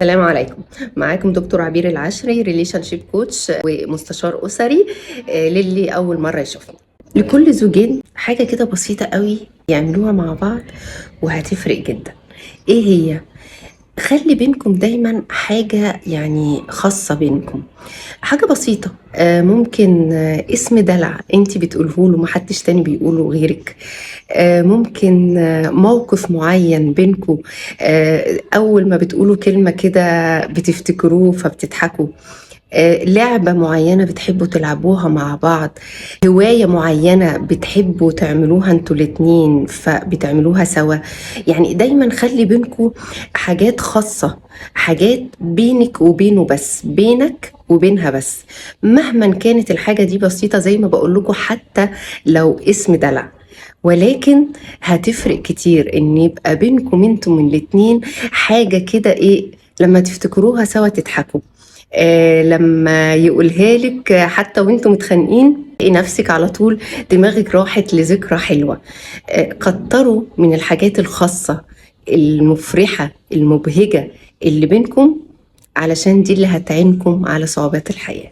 السلام عليكم. معاكم دكتور عبير العشري، relationship coach ومستشار اسري. للي اول مرة يشوفني، لكل زوجين حاجة كده بسيطة قوي يعملوها مع بعض وهتفرق جدا. ايه هي؟ خلي بينكم دايما حاجة يعني خاصة بينكم، حاجة بسيطة، ممكن اسم دلع انت بتقوله له محدش تاني بيقوله غيرك، ممكن موقف معين بينكم، أول ما بتقولوا كلمة كده بتفتكروه فبتضحكوا، لعبة معينة بتحبوا تلعبوها مع بعض، هواية معينة بتحبوا تعملوها انتوا الاتنين فبتعملوها سوا. يعني دايما خلي بينكم حاجات خاصة، حاجات بينك وبينه بس، بينك وبينها بس، مهما كانت الحاجة دي بسيطة زي ما بقول لكم، حتى لو اسم دلع، ولكن هتفرق كتير ان يبقى بينكم انتم الاتنين حاجة كده ايه لما تفتكروها سوا تضحكوا، لما يقولها لك حتى وانتم متخانقين تلاقي نفسك على طول دماغك راحت لذكرى حلوة. كتروا من الحاجات الخاصة المفرحة المبهجة اللي بينكم، علشان دي اللي هتعينكم على صعوبات الحياة.